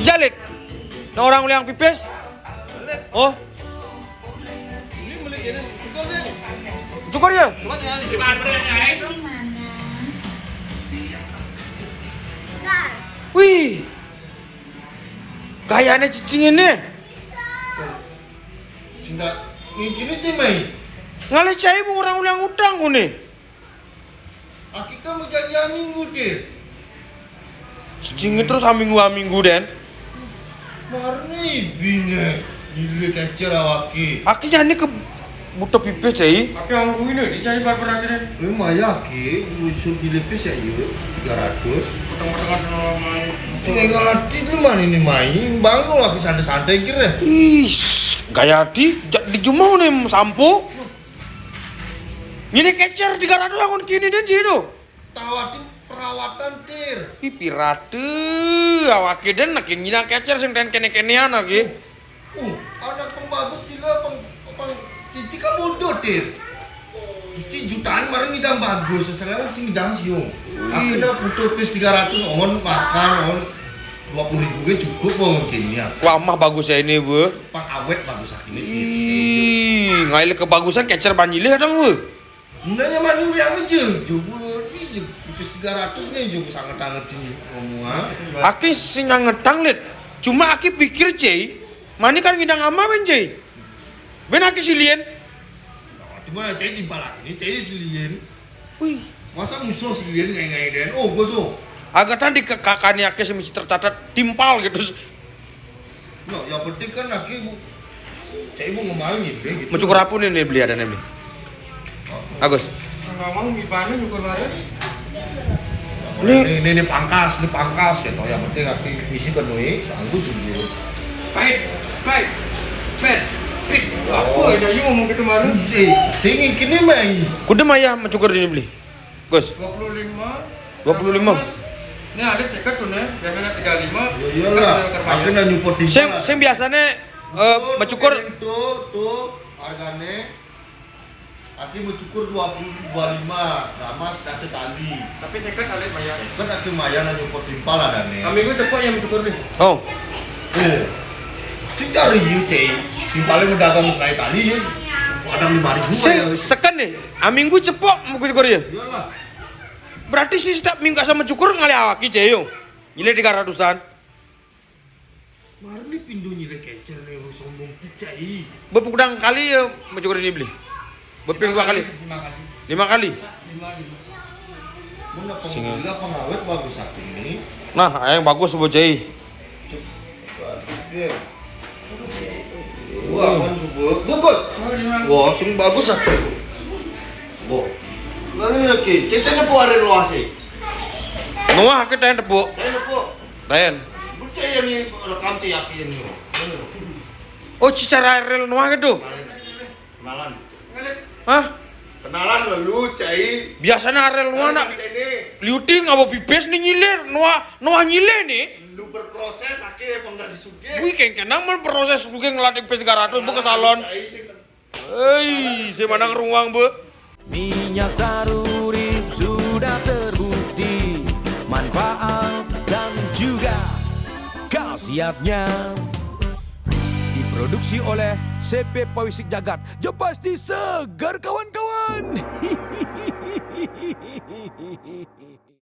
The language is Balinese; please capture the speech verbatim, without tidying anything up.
Jalit. Nah, orang yang pipis. Oh. Cukur ya? Wih. Gayanya cicing ini. Cinta, ini gini, Cimai. Ngalih cai bu orang ulang utang ku nih. Aki kamu janji aminggu, Dir. Cicing terus aminggu-aminggu, Den. Marni bine, nilai kecer awaki. Akhirnya ini ke buta pipis, cai. Aki anggu ini, dia cari barber akhirnya. Lumayan, Ki. Usut dilipis ya, iya. Tiga ratus. Potong-potongan sama main. Tinggal ngerti dulu, mana ini main. Bangun lagi santai-santai, kira. Ih, gaya di, di jumau nih, sampo. Ini kecer tiga ratus akun kini dan jino. Tawatin perawatan, Tir. Ih, pirate. Awake den nak nyidang kecer sing ten kene-kenean lagi. Uh, anak pembagus sila peng, peng, cici kan bodoh, Tir. Cici jutaan marang ngidang bagus, sekarang sing ngidang siung. Aku udah butuh pis tiga ratus, on makan, on dua puluh ribu gue cukup, bang, kini ya. Wah, mah bagus ya ini, Bu. Pang awet bagus aku ini. Ih, ngai le kebagusan kecer banjile kadang, Bu. Nanya manu yang aja, jogo ini, jogo tipis tiga ratus nih, jogo sangat-sangat ini ngomong, ah. Aki sing ngangetang, Lit. Cuma aki pikir, Cei, mani kan ngidang ama, ben, Cei. Ben aki silien. Nah, cuma Cei timpal aki ini, Cei silien. Wih. Masa musuh silien ngai-ngai den? Oh, gua so. Agak tadi ke kakaknya aki sing mesti tercatat timpal gitu. No, yang penting kan aki bu, Cei bu ngomongin gitu. Mencukur apa nih, nih beli ada nih, beli? Agus. Ngomong gimana nyukur bareng? Ini, ini, ini pangkas, ini pangkas gitu. Yang penting aki isi penuhi, sanggup juga. Spade, spade, spade, spade. Apa ya, Yu ngomong gitu kemarin? Eh, sini kini main. Kudu maya mencukur ini, beli. Gus. Dua puluh lima. Dua puluh lima. Ini ada seket tuh, nih. Biasanya tiga lima. Ya iyalah. Aku nanya nyupot di sing, sing biasanya, eh, mencukur. Tuh, tuh, harganya. Aki mau cukur dua puluh, dua lima, sama setase tali. Tapi seket kali bayar. Kan aki lumayan aja nyopot timpal ada nih. Kami gue cepok yang cukur nih. Oh. Eh. Secara iya, Cei. Timpalnya mau dagang selai tali ya. Ada lima ribu. Se ya. Seken nih. Aminggu cepok mau cukur ya. Iyalah. Berarti sih setiap minggu sama cukur ngalih awaki, Cei, yo. Nilai tiga ratusan. Marni pindu nyile kecer nih, lu sombong ti, Cai. Bepukudang kali ya, mencukur ini beli. Beping dua kali. Lima kali. Lima kali. Lima, lima. Singa. Gila pengawet bagus aku ini. Nah, yang bagus, Bu, Cai. Iya. Wah, kan, Bu. Bagus. Oh, lima. Wah, sing bagus aku. Wah. Lalu lagi, kita nepu hari luas sih. Noah kita yang tepuk. Saya nepu. Lain. Percaya nih, rekam, Cai, yakin nih. Oh, secara real Noah gitu. Kenalan. Hah? Kenalan lu, Cai. Biasanya Ariel Noah nak liuting apa pipis nih nyilir. Noah, Noah nyilir nih. Lu berproses, akhirnya pernah disuge. Wih, keng kenang men proses, bukan ngelatih pipis tiga ratus, bu, ke salon. Cai, sing Hei, si manang ruang, Bu. Minyak tarurip sudah terbukti manfaat dan juga khasiatnya. Diproduksi oleh C P Pawisik Jagat. Ya pasti segar, kawan-kawan.